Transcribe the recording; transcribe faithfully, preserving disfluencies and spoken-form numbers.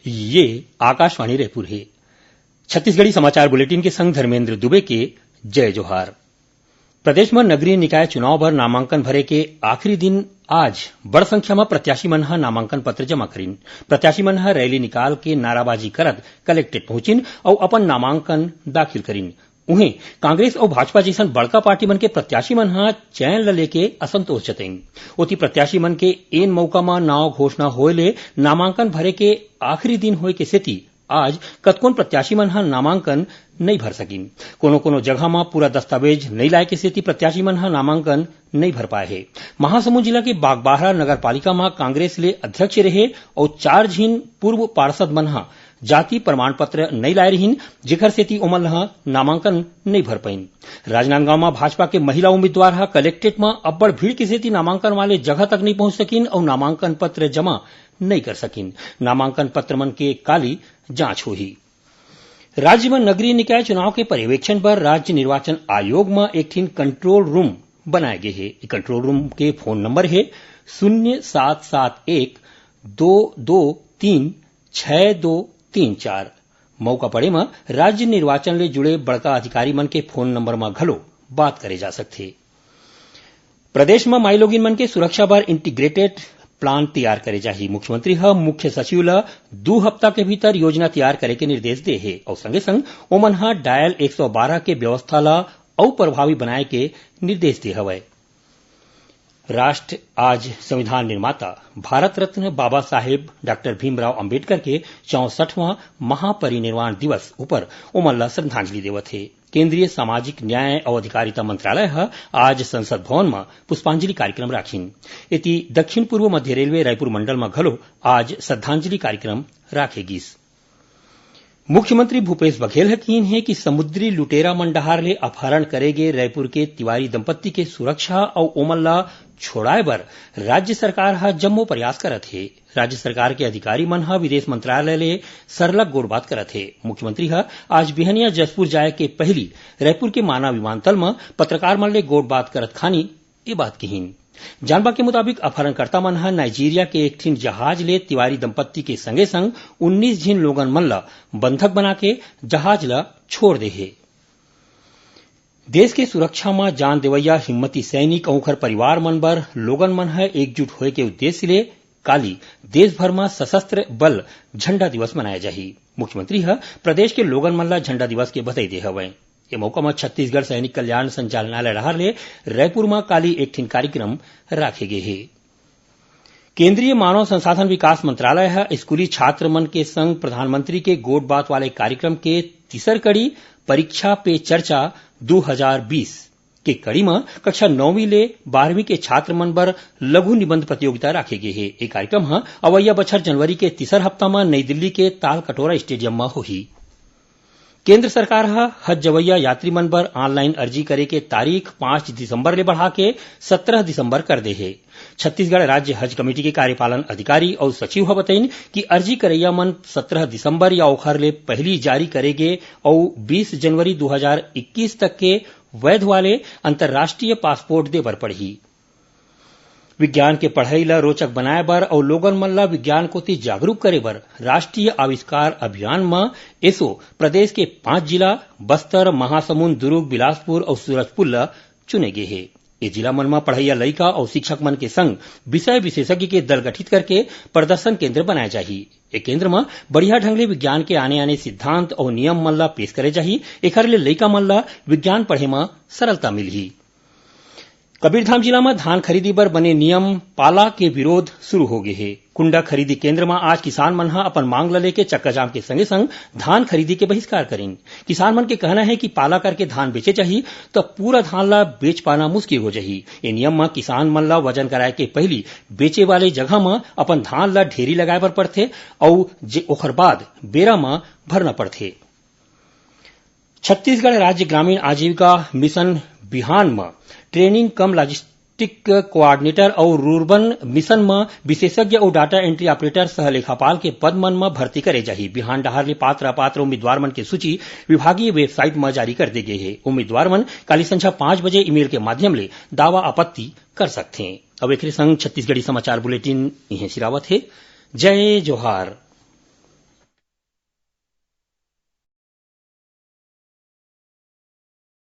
ये आकाशवाणी रायपुर हे। छत्तीसगढ़ी समाचार बुलेटिन के संग धर्मेंद्र दुबे के जय जोहार। प्रदेश म नगरीय निकाय चुनाव बर नामांकन भरे के आखिरी दिन आज बड़ संख्या म प्रत्याशी मन ह नामांकन पत्र जमा करिन। प्रत्याशी मन ह रैली निकाल के नाराबाजी करत कलेक्ट्रेट पहुंचिन अउ अपन नामांकन दाखिल करिन। उहें, कांग्रेस अउ भाजपा जइसन बड़का पार्टी मन के प्रत्याशी मन ह चयन ल लेके असंतोष जतइन। ओती प्रत्याशी मन के एन मौका म नाव घोषणा होए ले नामांकन भरे के आखिरी दिन होए के सेती आज कतकोन प्रत्याशी मन ह नामांकन नइ भर सकिन। कोनो-कोनो जगह म पूरा दस्तावेज नइ लाए के सेती प्रत्याशी मन ह नामांकन नइ भर पाए हे। महासमुंद जिला के बागबाहरा नगर पालिका म कांग्रेस ले अध्यक्ष रहे अउ चार झिन पूर्व पार्षद मन ह जाति प्रमाण पत्र नइ लाए रिहिन, जेखर सेती ओमन ह नामांकन नइ भर पाइन। राजनांदगांव म भाजपा के महिला उम्मीदवार ह कलेक्ट्रेट म अब्बड़ भीड़ के सेती नामांकन वाले जगह तक नइ पहुंच सकिन अउ नामांकन पत्र जमा नइ कर सकिन। नामांकन पत्र मन के काली जांच होही। राज्य म नगरीय निकाय चुनाव के पर्यवेक्षण बर राज्य निर्वाचन आयोग म एक ठिन कंट्रोल रूम बनाए गे हे। ए कंट्रोल रूम के फोन नंबर हे शून्य सात सात एक दो दो तीन छह दो तीन चार। मौका पड़े म राज्य निर्वाचन ले जुड़े बड़का अधिकारी मन के फोन नंबर म घलो बात करे जा सकथे। प्रदेश म माईलोगिन मन के सुरक्षा बर इंटीग्रेटेड प्लान तैयार करे जाही। मुख्यमंत्री ह मुख्य सचिव ल दू हफ्ता के भीतर योजना तैयार करे के निर्देश दे हे अउ संगे संग ओमन ह डायल एक सौ बारह के व्यवस्था ल अउ प्रभावी बनाए के निर्देश दे हवय। राष्ट्र आज संविधान निर्माता भारत रत्न बाबा साहेब डॉक्टर भीमराव अंबेडकर के चौसठवां महापरिनिर्वाण दिवस उपर ओमन ल श्रद्धांजलि देवत हे। केंद्रीय सामाजिक न्याय अउ अधिकारिता मंत्रालय ह आज संसद भवन म पुष्पांजलि कार्यक्रम राखिन। एती दक्षिण पूर्व मध्य रेलवे रायपुर मंडल म घलो आज श्रद्धांजलि कार्यक्रम राखे गिस। मुख्यमंत्री भूपेश बघेल ह किहीन हे कि समुद्री लुटेरा मन डहार ले अपहरण करे गे रायपुर के तिवारी दंपत्ति के सुरक्षा अउ ओमन ला छोड़ाए बर राज्य सरकार ह जम्मो प्रयास करत हे। राज्य सरकार के अधिकारी मन ह विदेश मंत्रालय ले सरलग गोठबात करत हे। मुख्यमंत्री ह आज बिहनिया जशपुर जाए के पहिली रायपुर के माना विमानतल म पत्रकार मन ले गोठबात करत खानी ये बात किहीन। जानबा के मुताबिक, अपहरणकर्ता मन ह नाइजीरिया के एक ठिन जहाज ले तिवारी दंपत्ति के संगे संग उन्नीस झिन लोगन मन ल बंधक बना के जहाज ल छोड़ दे हे। देश के सुरक्षा म जान देवइया हिम्मती सैनिक अउ ओखर परिवार मन बर लोगन मन ह एकजुट होए के उद्देश्य ले काली देश भर म सशस्त्र बल झंडा दिवस मनाए जाही। मुख्यमंत्री ह प्रदेश के लोगन मन ल झंडा दिवस के बधाई दे हवय। ये मौका म छत्तीसगढ़ सैनिक कल्याण संचालनालय डहार ले रायपुर म काली एक ठिन कार्यक्रम राखे गे हे। केंद्रीय मानव संसाधन विकास मंत्रालय ह स्कूली छात्र मन के संग प्रधानमंत्री के गोठ बात वाले कार्यक्रम के तीसर कड़ी परीक्षा पे चर्चा दू हजार बीस के कड़ी म कक्षा नौवीं ले बारहवीं के छात्र मन बर लघु निबंध प्रतियोगिता राखे गे हे। ये कार्यक्रम ह अवइया बछर जनवरी के तीसर हफ्ता म नई दिल्ली के तालकटोरा स्टेडियम म होही। केंद्र सरकार ह हज जवइया यात्री मन बर ऑनलाइन अर्जी करे के तारीख पाँच दिसंबर ले बढ़ा के सत्रह दिसंबर कर दे हे। छत्तीसगढ़ राज्य हज कमेटी के कार्यपालन अधिकारी अउ सचिव ह बतइन कि अर्जी करइया मन सत्रह दिसंबर या ओखर ले पहिली जारी करे गे अउ बीस जनवरी दू हजार इक्कीस तक के वैध वाले अंतर्राष्ट्रीय पासपोर्ट दे बर पड़ही। विज्ञान के पढ़ई ल रोचक बनाए बर अउ लोगन मन ल विज्ञान कोति जागरूक करे बर राष्ट्रीय आविष्कार अभियान म एसो प्रदेश के पांच जिला बस्तर, महासमुंद, दुरूग, बिलासपुर अउ सूरजपुर ल चुने गे हे। ए जिला मन म पढ़इया लइका अउ शिक्षक मन के संग विषय विशेषज्ञ के दल गठित करके प्रदर्शन केंद्र बनाए जाही। ए केंद्र म बढ़िया ढंग ले विज्ञान के आने-आने सिद्धांत अउ नियम मन ल पेश करे जाही। एखर ले लइका मन ल विज्ञान पढ़े म सरलता मिलही। कबीरधाम जिला म धान खरीदी बर बने नियम पाला के विरोध शुरू हो गे हे। कुंडा खरीदी केंद्र म आज किसान मन ह अपन मांग ल लेके चक्काजाम के संगे संग धान खरीदी के बहिष्कार करिन। किसान मन के कहना हे कि पाला करके धान बेचे जाही, त पूरा धान ल बेच पाना मुश्किल हो जाही। ए नियम म किसान मन ल वजन कराए के पहिली बेचे वाले जगह म अपन धान ल ढेरी लगाए बर पड़थे अउ जे ओखर बाद बेरा म भरना पड़थे। छत्तीसगढ़ राज्य ग्रामीण आजीविका मिशन बिहान म ट्रेनिंग कम लॉजिस्टिक कोऑर्डिनेटर अउ रूरबन मिशन म विशेषज्ञ अउ डाटा एंट्री ऑपरेटर सह लेखापाल के पद मन म भर्ती करे जाही। बिहान डहार ले पात्र अपात्र उम्मीदवार मन के सूची विभागीय वेबसाइट म जारी कर दे गे हे। उम्मीदवार मन काली संझा पाँच बजे ईमेल के माध्यम ले दावा आपत्ति कर सकथें। अब एकरे संग छत्तीसगढ़ी समाचार बुलेटिन इहें सिरावत हे। जय जोहार।